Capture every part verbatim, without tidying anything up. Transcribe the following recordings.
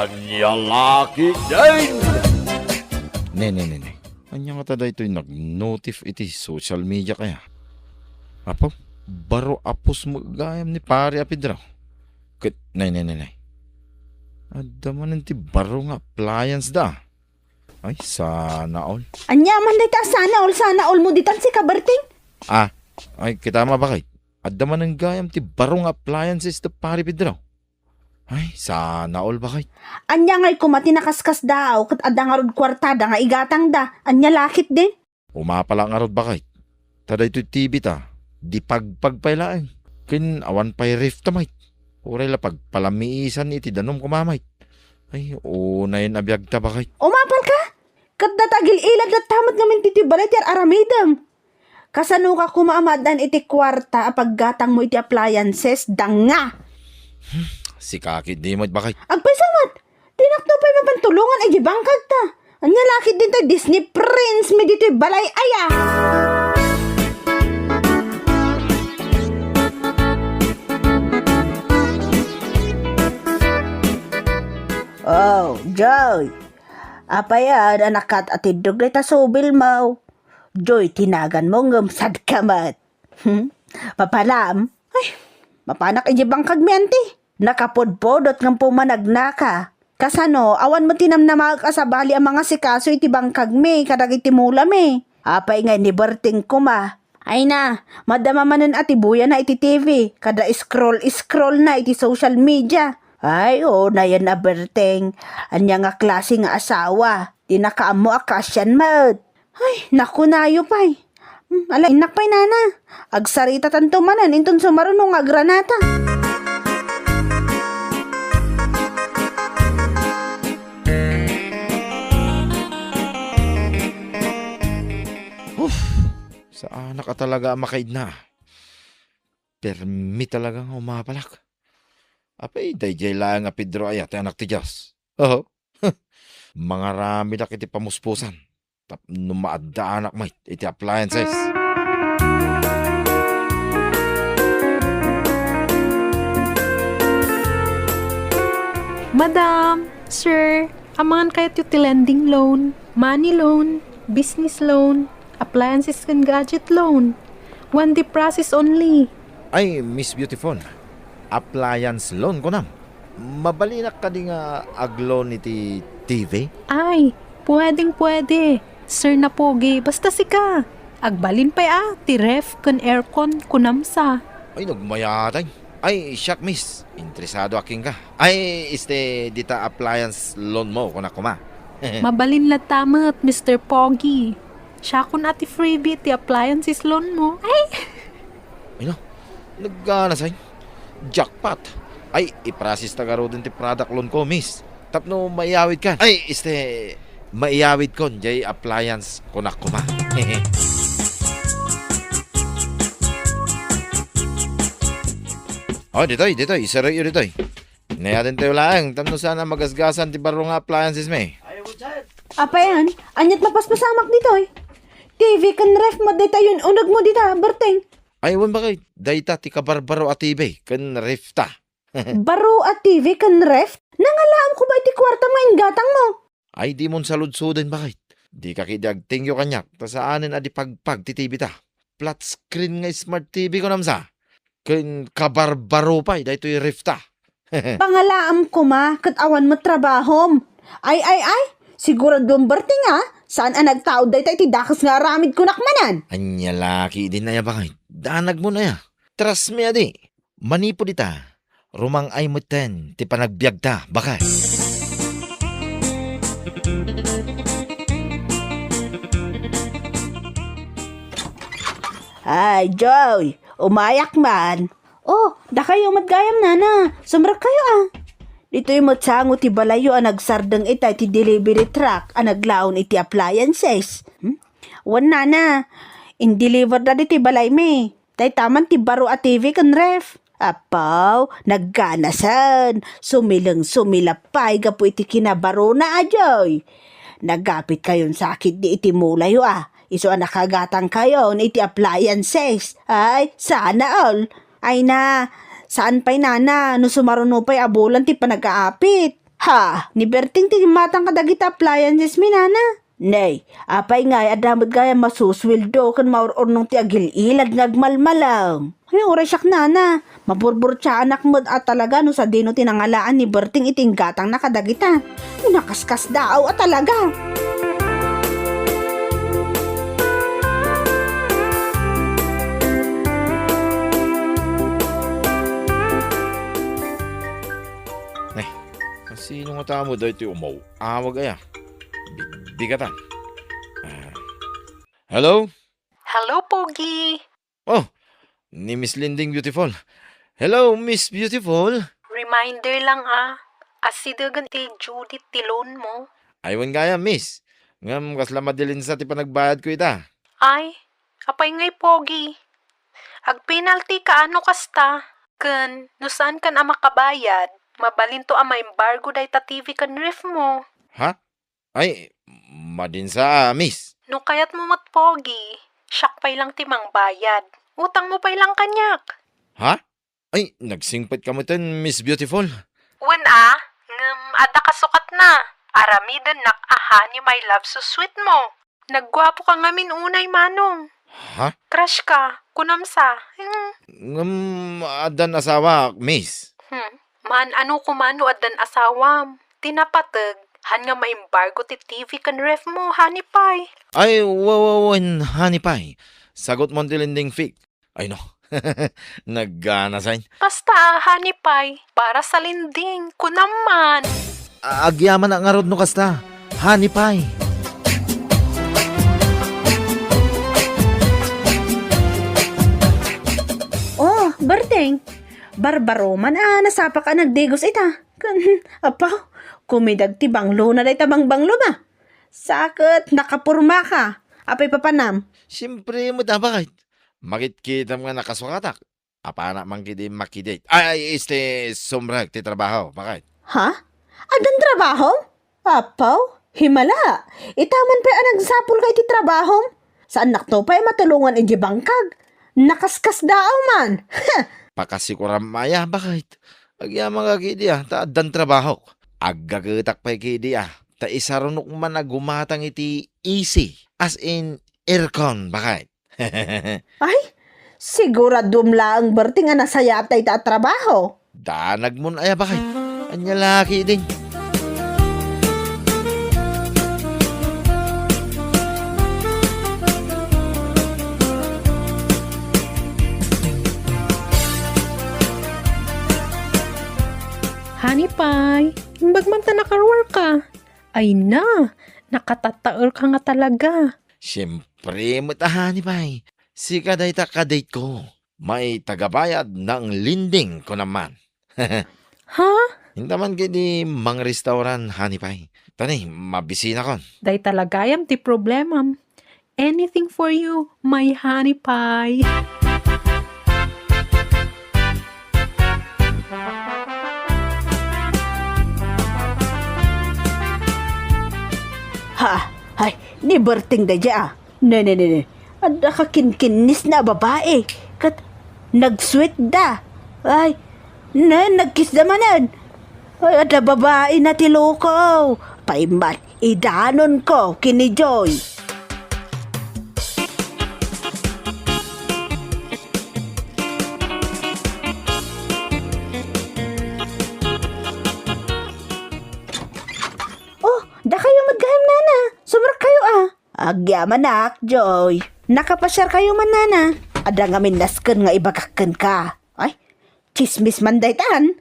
Ania la ketdin? Ne, ne, ne, ne. Ania ngata daytoy nag-notif iti social media kaya? Apo, baro a post met gayam ni Pare a Pedro. Ket, ne, ne, ne, ne. Adda manen ti baro nga appliance da. Ay, sana all. Ania man dayta a sana all, sana all mo ditan, sika, Berting? Ah, ay, kita ma, bakit? Adda manen gayam ti baro nga appliances da Pare Pedro. Ay, sana all, bakit? Ania ngay koma ti nakaskasdaaw ket adda ngarud kuartada nga igatangda? Ania la ketdin? Umapalak ngarud, bakit? Ta daytoy T V ta, di pagpag pay laeng. Ken awan pay ref ta, mait. Uray la pagpalamiisan iti danum koma, mait. Ay, unayen a biagta, bakit? Umapal ka? Ket data agil-ilad latta met ngamin ditoy balay ti ar-aramidem. Kasano ka koma a maaddaan iti kuarta a paggatangmo iti appliances, danga? Sika ketdi met, bakit? Agpayso met! Dinakto pay mapan tulongan iti bangkagta. Ania la ketdin tay Disney prince mi ditoy balay, aya? Oh, Joy. Apay a nakat-atiddog dayta subilmo? Joy ti naganmo ngem sadka met. Hmm? Papalam? Ay, mapanak idiay bangkagmi, anti. Nakapudpudot ngem pumanagnaka. Kasano, awan met ti namnamaek a sabali a mangasikaso iti bangkagmi kadagiti mulami. Apay ngay ni Berting koma? Ay na, madama manen a ti buyana iti T V, kada scroll-scroll na iti social media. Ay, unayen a Berting. Ania nga klase nga asawa? Di nakaammo a kasian met. Ay, nakunayo pay. Hmm, ala, innak pay, nana. Agsaritatanto manen inton sumaruno nga agranata. Uf, saanak a talaga a makaidna. Permi talaga nga umapalak. Apay, daydiay laeng a Pedro aya ti anak ti Dios? Oho. Mangaramidak iti pamuspusan tapno maaddaanak met iti appliances. Madam, sir, amangan kayatyo ti lending loan, money loan, business loan, appliances ken gadget loan. One day process only. Ay, Miss Beautiful, appliance loan kunam. Mabalinak kadi nga ag-loan iti T V? Ay, pwedeng pwede. Sir na pogi, basta sika. Agbalin pay a, ti ref ken aircon, kunam sa. Ay, nagmayatay. Ay, siak, miss. Interesado a kenka. Ay, este, dita appliance loan mo, kunak koma. Mabalin latta met, Mister Pogi. Siakon a ti freebie ti appliances loan mo. Ay! Ay na, nagganasay. Jackpot. Ay, i-process ta garuden ti product loan ko, miss. Tapno maiyawid kan. Ay, este, maiyawid kon, jay appliance, kunak koma. Oh, ditoy, ditoy, isaruyo ditoy. Nayaten tayo laeng, tapno sana magasgasan ti baro nga appliances mi. Apayan, aniat mapaspasamak ditoy? T V ken ref met dayta yun uneg mo dita, Berting. Ay, wen bakit? Dayta ti kabarbaro a T V ken ref ta. Baro a T V ken ref? Nangalaam ko ba iti kuarta nga inggatang mo? Ay, di mon saludsoden, bakit? Di ka kidi agtengyo kaniak, ta saanen a di pagpag ti T V ta. Flat screen nga smart T V ko namsa. Ken kabarbaro pay daytoy ref ta. Pangalaam koma ket awan met trabahom. Ay, ay, ay, siguraduem, Berting, a saan a nagtaud dayta iti dakes nga aramid kunak manen. Ania la ketdin aya, bakit? Danag mo na ya. Trust me a di. Manipud ita, rumang-ay metten ti panagbiagta, bakit? Ay, Joy, umayak man. Oh, dakayo met gayam, nana. Sumrekkayo a. Ditoy met sango ti balayyo a nagsardeng ita iti delivery truck a naglaon iti appliances. Hmm? Wen, nana, in-deliver da ditoy balaymi. Dayta man ti baro a T V ken ref. Apaw, nagganasen. Sumileng-sumilap pay gapu iti kinabarona a Joy. Nagapit kayon sakit di iti mulayo a. Isu a nakagatang kayon iti appliances. Ay, sana all. Ay na, saan pay, nana, no sumaruno pay a bulan ti panag-aapit. Ha, ni Berting ti matang kadagiti appliances mi, nana. Nay, apay ngay, adda met gayam masusweldo ken maur-urnong ti agil-ilad nga agmalmalem. Ay, uray siak, nana. Maburburtiaanak met a talaga no sadino ti nangalaan ni Berting iti inggatangna kadagita. Nakaskasdaaw a talaga. Nay, sino nga tao daytoy umaw-awag aya? Bigdigatan. Ah. Hello? Hello, Pogi. Oh, ni Miss Linding Beautiful. Hello, Miss Beautiful. Reminder lang, ah. Asidegen ti due date ti loan mo. Ay, wen gayam, Miss. Ngem kasla madilinsa ti panagbayadko ita. Ay, apay ngay, Pogi? Agpenalty ka a no kasta. Ken no saankan a makabayad, mabalinto a maembargo dayta T V ken ref mo. Ha? Ay, madinsa, Miss. No kayatmo met, Pogi, siak pay lang ti mangbayad. Utangmo pay lang kaniak. Ha? Ay, nagsingpetka metten, Miss Beautiful. Wen a, ngem adda kasukatna. Aramidennak a honey pie love so sweet mo. Nagguapoka ngamin unay, manong. Ha? Crush ka, kunam sa. Hmm. Ngem addan asawak, Miss. Hmm. Maan-ano koma no addan asawam. Ti napateg, han nga maembargo ti T V ken ref mo, honey pie. Ay, wa-, wa-, wen, honey pie. Sagutmon ti lending fee. Ay, no. Naganasain. Kasta, honey pie, para sa lending, kunam man. A-, agyamanak ngarud no kasta, honey pie. Oh, Berteng, barbaro man a nasapak a nagdigos ita. Ken, apaw, kumidag ti banglona dayta bangbanglo ba? Sa ket nakapormaka. Apay papanam? Siempre met a, bakit? Makitkitam nga nakasukatak. Apanak man ketdi makidate. Ay, ay, este, sumrek ti trabaho. Bakit? Ha? Addan trabaho? Apaw, himala. Ita man pay a nagsapulka iti trabahom. Saannakto pay a matulongan idiay bangkag. Nakaskasdaaw man. Pakasikuram aya, bakit? Agyamanka ketdi a, ta addan trabahok. Aggagetak pay ketdi a, ta isarunok man a gumatang iti A C, as in aircon, bakit? Ay, siguraduam laeng, Berting, a nasayaat dayta a trabaho. Danagmon aya, bakit? Ania la ketdin? Honey pie, imbag man ta nakaruarka. Ay na, nakatattaerka nga talaga. Siempre met a, honey pie. Sika dayta kadate ko. Maitagabayad nang lending, kunam man. Ha? Inta man ketdi mangrestaurant, honey pie. Tani, mabisinakon. Dayta la gayam ti problemam. Anything for you, my honey pie. Ha? Ay, ni Berting daydiay a. Ne, ne, ne, ne. Adda kakinkinnisna a babai. Ket nagsweetda. Ay, ne, nagkissda manen. Ay, adda babaina ti loko. Paimbag, idanonko ken ni Joy. Oh, dakayo met gayam, nana. Sumrekkayo a. Agyamanak, Joy. Nakapasiarkayo man, nana. Adda ngamin nasken nga ibagak kenka. Ay, tsismis man daytan.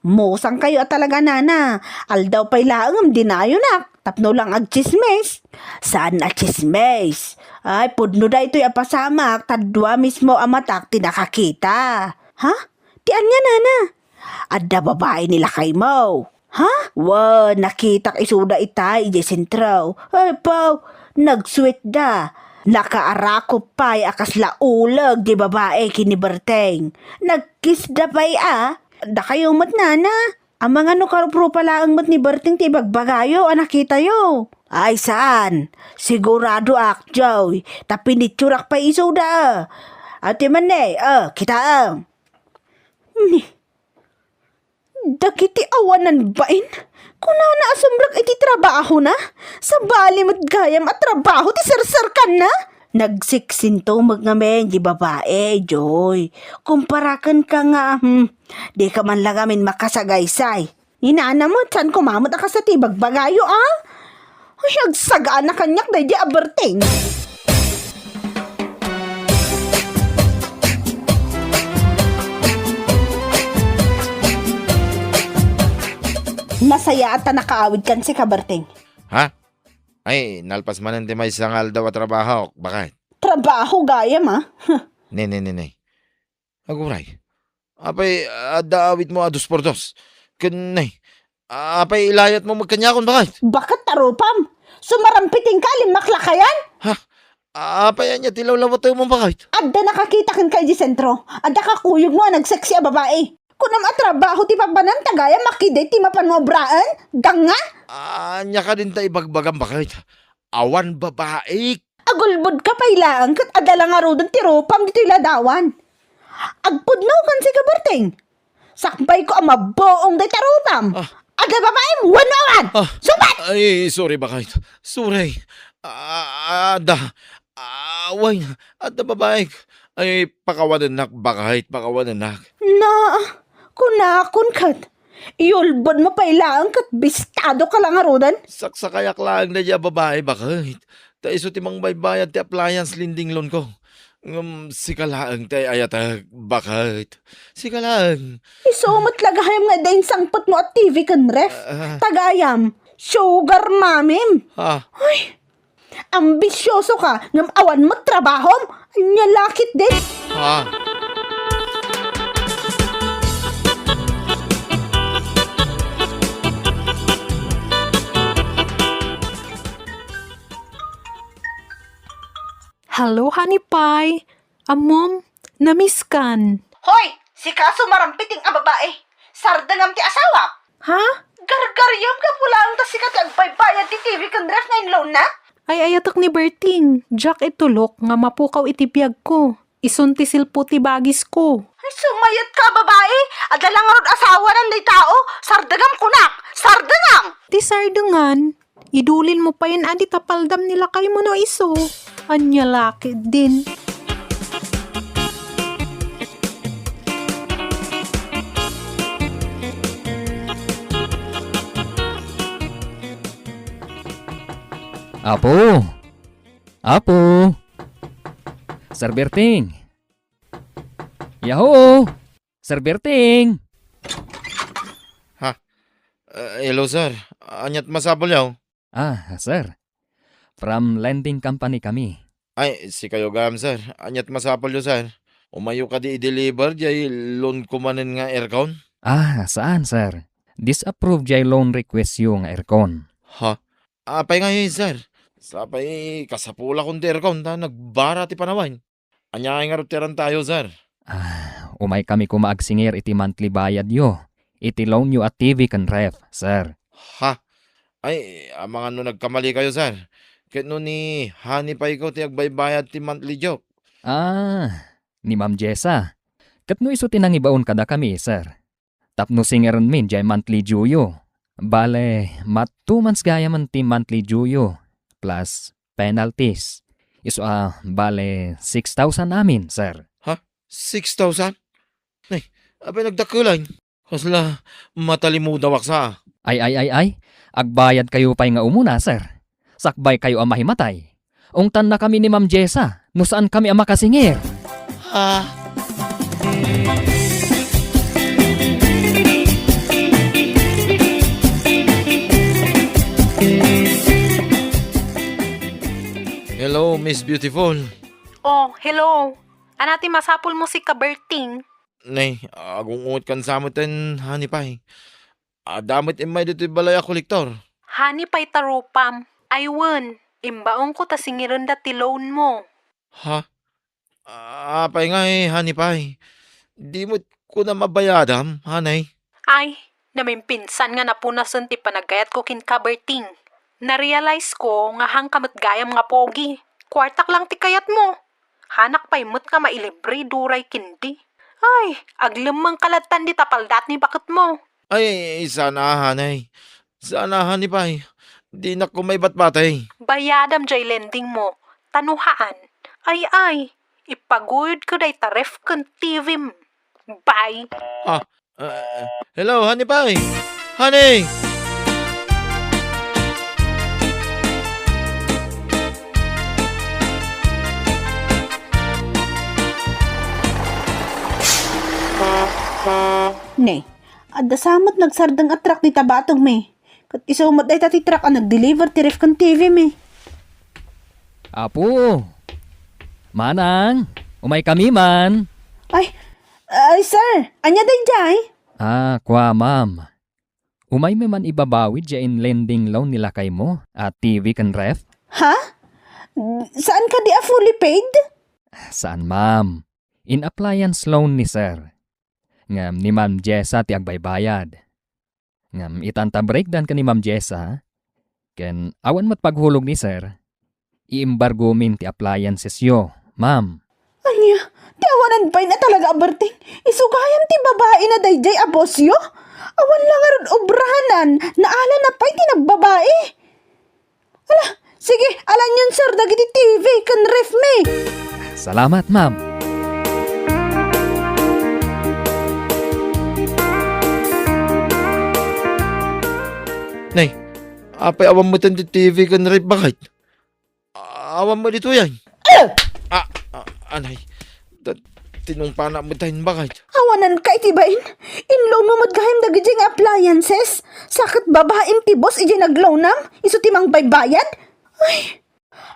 Musangkayo a talaga, nana. Aldaw pay laeng ngem dinayonak tapno lang agtsismis. Saan a tsismis. Ay, pudno daytoy a pasamak ta dua mismo a matak ti nakakita. Ha? Ti ania, nana? Adda babai ni lakaymo. Ha? Wen, nakitak isuda itay idiay sentro. Ay, paw, nagsweetda. Nakaarakop pay a kasla uleg ti babai ken ni Berteng. Nagkissda pay a. Dakayo met, nana. Amangan no karuprupa laeng met ni Berteng ti ibagbagayo a nakitayo. Ay, saan. Siguradoak, Joy. Ta pinicturak pay isuda. Ati man ne, a, kitaem. Ni, Dagiti awanan bain, Kunana a sumrek iti trabahona? Sabali met gayam a trabaho ti serserkanna? Nagsiksintumek ngamin ti babai, Joy. Kumpara kenka nga, hmm, dika man la ngamin makasagaysay. Ni nana met, saan koma met a kasta ti ibagbagayo, a? Ay, agsagana kaniak daydi a Berting. Nasayaat ta nakaawidkan sika, Berting. Ha? Ay, nalpas manen ti maysa nga aldaw a trabahok, baket. Trabaho gayam, a? Huh. Ne, ne, ne, ne. Aguray. Apay, adda awitmo a dos por dos? Ken, ne, apay ilayatmo met kaniakon, baket? Baket, tarupam. Sumarampitingka a limmaklakayan? Ha? Apay ania ti lawlawatemmo, baket? Adda nakakita kenka idiay sentro. Adda kakuyogmo a nagseksi a babai. Kunam a trabaho ti papanam ta gayam a ketdi ti mapanmo abraen? Ganga? Ania kadin ta ibagbagam, baket? Awan babaik. Agulbodka pay laeng ket adda la ngaruden ti rupam ditoy ladawan. Agpudnokan sika, Berting. Sakbayko a mabuong dayta rupam. Ah. Adda babaim wenno awan? Ah. Sungbat! Ay, sorry, baket. Sorry. Ah, adda. Ah, wen, adda babaik. Ay, pakawanennak, baket, pakawanennak. Na, kunakon ket, iulbodmo pay laeng ket bistadoka la ngaruden? Saksakayak laeng daydi a babai, baket. Ta isu ti mangbaybayad ti appliance lending loan ko. Ngem sika laeng ti ay-ayatek, baket. Sika laeng. Isu met la gayam nga adda insangpetmo a T V ken ref. Ah. Ta gayam, sugar mamim. Ah. Ay, ambisioso ka, ngem awan met trabahom? Ania la ketdin? Ah. Hello, honey pie. Ammom, namiss kan. Hoy, sika sumarampiting a babai. Sardengam ti asawak. Ha? Gargaryam gapu laeng ta sika ti agbaybayad ti T V ken ref nga inloanna? Ay-ayatek ni Berting, diak itulok nga mapukaw iti biagko. Isun ti silpo ti bagisko. Ay, sumayatka a babai! Adda la ngarud asawanan dayta, o! Sardengam kunak! Sardengam! Ti sardengan, idulinmo payen a di tapaldam ni lakaymo no isu. Ania la ketdin? Apo! Apo! Sir Berting! Yahoo! Sir Berting! Ha? Eh, hello, sir. Aniat masapulyo? Ah, sir. From lending company kami. Ay, sikayo gayam, sir. Aniat masapulyo, sir? Umayyo kadi i-deliver jay loan ko manen nga aircon? Ah, saan, sir. Disapprove jay loan request yo nga aircon. Ha? Apay ngay, sir? Sapay kasapulakon ti aircon ta nagbara ti panawen. Ania ngay ngarud ti arantayo, sir? Ah, umay kami koma agsingir iti monthly bayadyo iti loanyo a T V ken ref, sir. Ha? Ay, amangan no nagkamalikayo, sir. Ket no ni Honey Pie ko ti agbaybayad ti monthly dyo. Ah, ni Ma'am Jessa. Ket no isu ti nangibaon kadakami, sir. Tapno singirenmin jay monthly due yo. Bale, mat two months gayamen ti monthly due yo, plus penalties. Isu a, bale, six thousand amin, sir. Ha? Six thousand? Nay, apay nagdakkelan? Kasla matalimudawak sa. Ay, ay, ay, ay. Agbayadkayo pay nga umuna, sir. Sakbaykayo a mahimatay. Ungtannakami ni Ma'am Jessa no saankami a makasingir. Ah. Hello, Miss Beautiful. Oh, hello. Ania ti masapulmo sika, Berting? Nay, agung-ungotkan sa met ten Honey Pie. Adda met immay ditoy balay a kolektor. Honey Pie ta rupam. Ay wen, imbaonko ta singirenda ti loanmo. Ha? Apay ngay, Honey Pie? Di met kunam a bayadam, Honey? Ay, namimpinsan nga napunasen ti panagayatko kenka, Berting. Narealize ko nga haanka met gayam nga pogi. Kuartak lang ti kayatmo. Haanak pay met nga mailibre duray kendi. Ay, aglemmengka lattan dita palda ti baketmo. Ay, saan a, Honey. Saan a, honey pie. Dinak koma ibatbati. Bayadam jay lending mo. Ta no haan, ay, ay, ipaguyodko dayta ref ken T V-m. Bye. Ah, ah, hello, honey pie. Honey! Ne, adda sa met nagsardeng a truck dita batogmi. Ket isu met dayta ti truck a nag-deliver ti ref ken T V-mi. Apo! Manang! Umaykami man! Ay, ay, sir! Ania daydiay? Ah, kua, ma'am. Umaymi man ibabawi diay inlending loan ni lakaymo a T V ken ref? Ha? Saan kadi a fully paid? Saan, ma'am. In-appliance loan ni sir. Ngem ni Ma'am Jessa ti agbaybayad. Ngem itan ta breakdan ken ni Ma'am Jessa, ken awan met paghulog ni sir, iembargomin ti appliancesyo, ma'am. Ania? Ti awanan pay a talaga a berteng? Isu gayam ti babaina daydiay a bossyo? Awan la ngarud obranan, naalana pay ti nagbabai. Ala, sige, alanyon, sir, dagiti T V ken ref-mi. Salamat, ma'am. Nay, apay awan met ti T V ken ref, bakit? Awan met ditoy, ay. Ah! Ah, ah, anay. Da-, tinungpana met tayo, bakit? Awanan ka iti bain? Inloan mo met gayam dagiti nga appliances? Sa ket babaim ti boss iti nagloanam? Isu ti mangbaybayad? Ay,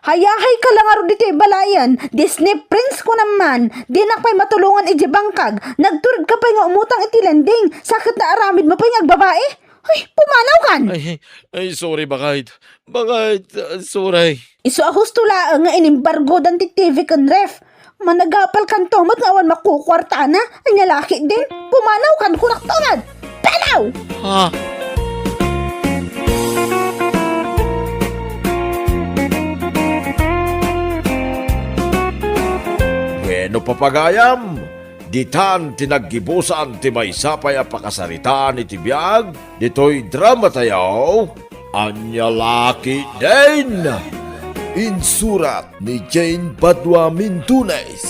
hayahay ka la ngarud iti balayan. Disney prince ko naman. Dinak pay matulongan iti bangkag. Nagtured ka pay nga umutang iti lending. Sa ket naaramid mo pay nga agbabai? Ay, pumanaw kan! Ay, ay, sorry, bakit? Bakit? Ah, sorry. Isu a husto laeng nga inimbargodan ti T V ken ref. Managapal kanto met nga awan makukuartana. Ania la ketdin? Pumanaw kan, kunak, tumad! Panaw! Ha? Bueno, papagayam, ditan ti naggibusan ti maysa pay a pakasaritaan iti biag ditoy dramatayo, Ania la ketdin? Insurat ni Jane Padua Mintunes.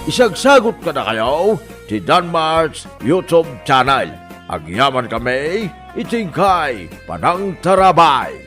Isagsagut kadakayo ti Danmart's YouTube channel. Agyamankami iti inkay panangtarabay.